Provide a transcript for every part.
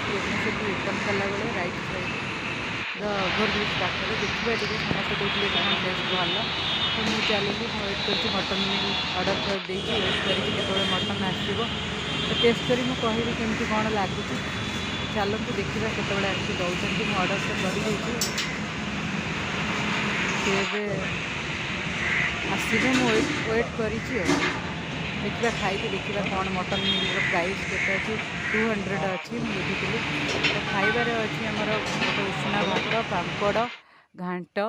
ଭୁବନେଶ୍ୱରରୁ ରିଟର୍ନ କଲାବେଳେ right ସାଇଡ଼୍ର overbridge ପାଖରେ। ଦେଖିବା ଟିକେ, ସମସ୍ତେ କହୁଥିଲେ ଏଠି କ'ଣ ଟେଷ୍ଟ ଭଲ। ତ ମୁଁ ଚାଲିଲି, ମୁଁ ୱେଟ୍ କରିଛି, ମଟନ୍ ମିଲ୍ ଅର୍ଡ଼ର କରିଦେଇଛି, ୱେଟ୍ କରିଛି କେତେବେଳେ ମଟନ୍ ଆସିବ। ତ ଟେଷ୍ଟ କରି ମୁଁ କହିବି କେମିତି କ'ଣ ଲାଗୁଛି। ଚାଲନ୍ତୁ ଦେଖିବା କେତେବେଳେ ଆସିକି ଦେଉଛନ୍ତି। ମୁଁ ଅର୍ଡ଼ର ତ କରିଦେଇଛି, ସେ ଏବେ ଆସିବେ, ମୁଁ ୱେଟ୍ ୱେଟ୍ କରିଛି। ଆଉ ଦେଖିବା, ଖାଇକି ଦେଖିବା କ'ଣ ମଟନ୍ ମିଲ୍ର ପ୍ରାଇସ୍ କେତେ ଅଛି। 200 ଅଛି, ମୁଁ ବୁଝିଥିଲି। ତ ଖାଇବାରେ ଅଛି ଆମର ଗୋଟେ ଉଷୁନା ଭାତ, ପାମ୍ପଡ଼, ଘାଣ୍ଟ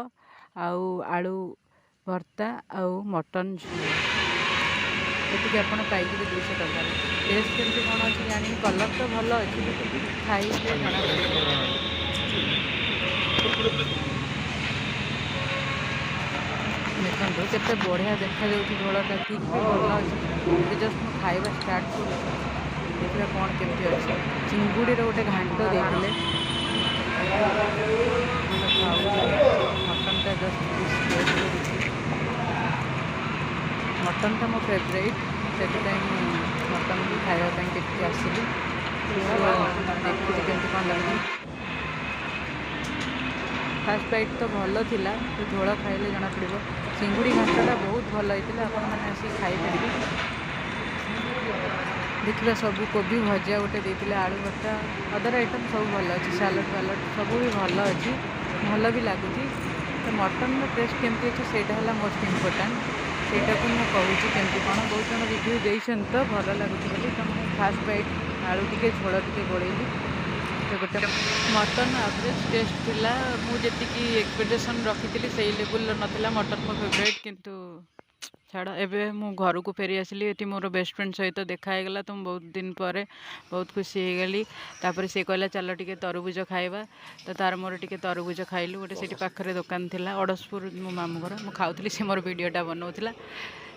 ଆଉ ଆଳୁ ଭର୍ତ୍ତା ଆଉ ମଟନ୍ ଝୋଳ। ଏତିକି ଆପଣ ପାଇଯିବେ 200 ଟଙ୍କାରେ। ଟେଷ୍ଟ କେମିତି କ'ଣ ଅଛି ଜାଣିନି, କଲର୍ ତ ଭଲ ଅଛି, ଖାଇଲେ ଜଣାପଡ଼ିବ। ଦେଖନ୍ତୁ କେତେ ବଢ଼ିଆ ଦେଖାଯାଉଛି ଝୋଳଟା, ଥିକ୍ ବି ଭଲ ଅଛି। ଏବେ ଜଷ୍ଟ ମୁଁ ଖାଇବା ଷ୍ଟାର୍ଟ କରୁଛି, ଦେଖିବା କ'ଣ କେମିତି ଅଛି। ଚିଙ୍ଗୁଡ଼ିର ଗୋଟେ ଘାଣ୍ଟ ଦେଇଥିଲେ। ମୁଁ ତ ଖାଉଛି, ମଟନ୍ଟା ଜଷ୍ଟ ପିସ୍ ଟେଷ୍ଟ କରୁଛି। ମଟନ୍ଟା ମୋ ଫେଭରାଇଟ୍, ସେଥିପାଇଁ ମୁଁ ମଟନ୍ ଖାଇବା ପାଇଁ ଏଠିକି ଆସିଲି। ଦେଖୁଛି କେମିତି କ'ଣ ଲାଗୁଛି। ଫାର୍ଷ୍ଟ ବାଇଟ୍ ତ ଭଲ ଥିଲା, ତ ଝୋଳ ଖାଇଲେ ଜଣାପଡ଼ିବ। ଚିଙ୍ଗୁଡ଼ି ଘାଣ୍ଟଟା ବହୁତ ଭଲ ହେଇଥିଲା, ଆପଣମାନେ ଆସିକି ଖାଇପାରିବେ। ଦେଖିବା, ସବୁ କୋବି ଭଜା ଗୋଟେ ଦେଇଥିଲେ, ଆଳୁ ଭର୍ତ୍ତା, ଅଦର ଆଇଟମ୍ ସବୁ ଭଲ ଅଛି। ସାଲାଡ଼ ଫାଲଡ଼ ସବୁ ବି ଭଲ ଅଛି, ଭଲ ବି ଲାଗୁଛି। ତ ମଟନ୍ର ଟେଷ୍ଟ କେମିତି ଅଛି, ସେଇଟା ହେଲା ମୋଷ୍ଟ ଇମ୍ପୋର୍ଟାଣ୍ଟ। ସେଇଟାକୁ ମୁଁ କହୁଛି କେମିତି କ'ଣ। ବହୁତ ଜଣ ରିଭ୍ୟୁ ଦେଇଛନ୍ତି ତ ଭଲ ଲାଗୁଛି ବୋଲି। ତ ମୁଁ ଫାର୍ଷ୍ଟ ବାଇଟ୍ ଆଳୁ ଟିକେ, ଝୋଳ ଟିକେ ଗୋଳେଇଲି। ତ ଗୋଟେ ମଟନ୍ ଆଭରେଜ୍ ଟେଷ୍ଟ ଥିଲା। ମୁଁ ଯେତିକି ଏକ୍ସପେକ୍ଟେସନ୍ ରଖିଥିଲି, ସେଇ ଲେବୁଲ୍ର ନଥିଲା। ମଟନ୍ ମୋ ଫେଭରାଇଟ୍, କିନ୍ତୁ ଛାଡ଼। ଏବେ ମୁଁ ଘରକୁ ଫେରି ଆସିଲି। ଏଠି ମୋର ବେଷ୍ଟ ଫ୍ରେଣ୍ଡ ସହିତ ଦେଖା ହେଇଗଲା, ତ ମୁଁ ବହୁତ ଦିନ ପରେ ବହୁତ ଖୁସି ହେଇଗଲି। ତାପରେ ସେ କହିଲା, ଚାଲ ଟିକେ ତରଭୁଜ ଖାଇବା। ତ ତାର ମୋର ଟିକେ ତରଭୁଜ ଖାଇଲୁ। ଗୋଟେ ସେଇଠି ପାଖରେ ଦୋକାନ ଥିଲା, ଅଡ଼ଶପୁର ମୋ ମାମୁଁ ଘର। ମୁଁ ଖାଉଥିଲି, ସେ ମୋର ଭିଡ଼ିଓଟା ବନାଉଥିଲା।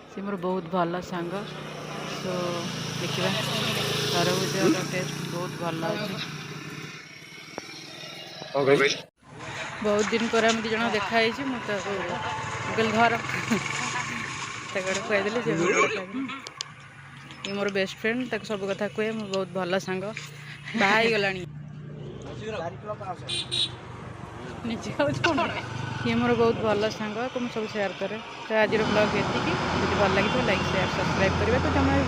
ସେ ମୋର ବହୁତ ଭଲ ସାଙ୍ଗ। ସୋ ଦେଖିବା, ତରଭୁଜର ଟେଷ୍ଟ ବହୁତ ଭଲ ଅଛି। ବହୁତ ଦିନ ପରେ ଆମେ ଦୁଇ ଜଣ ଦେଖା ହେଇଛି। ମୁଁ ତାକୁ, ମୁଁ କହିଲି ଧର, ତାକୁ ଗୋଟେ ଖୁଆଇଦେଲି, ସେ ଗୋଟେ ଖାଇଦେଲି। ଇଏ ମୋର ବେଷ୍ଟ ଫ୍ରେଣ୍ଡ, ତାକୁ ସବୁ କଥା କୁହେ। ମୁଁ ବହୁତ ଭଲ ସାଙ୍ଗ, ବାହା ହେଇଗଲାଣି। ନିଜେ ଖାଉଛି କ'ଣ? ଇଏ ମୋର ବହୁତ ଭଲ ସାଙ୍ଗ, ଆକୁ ମୁଁ ସବୁ ସେୟାର କରେ। ତ ଆଜିର ବ୍ଲଗ୍ ଏତିକି। ଯଦି ଭଲ ଲାଗିଥିବ, ଲାଇକ୍, ସେୟାର, ସବସ୍କ୍ରାଇବ୍ କରିବାକୁ ଜମା ବି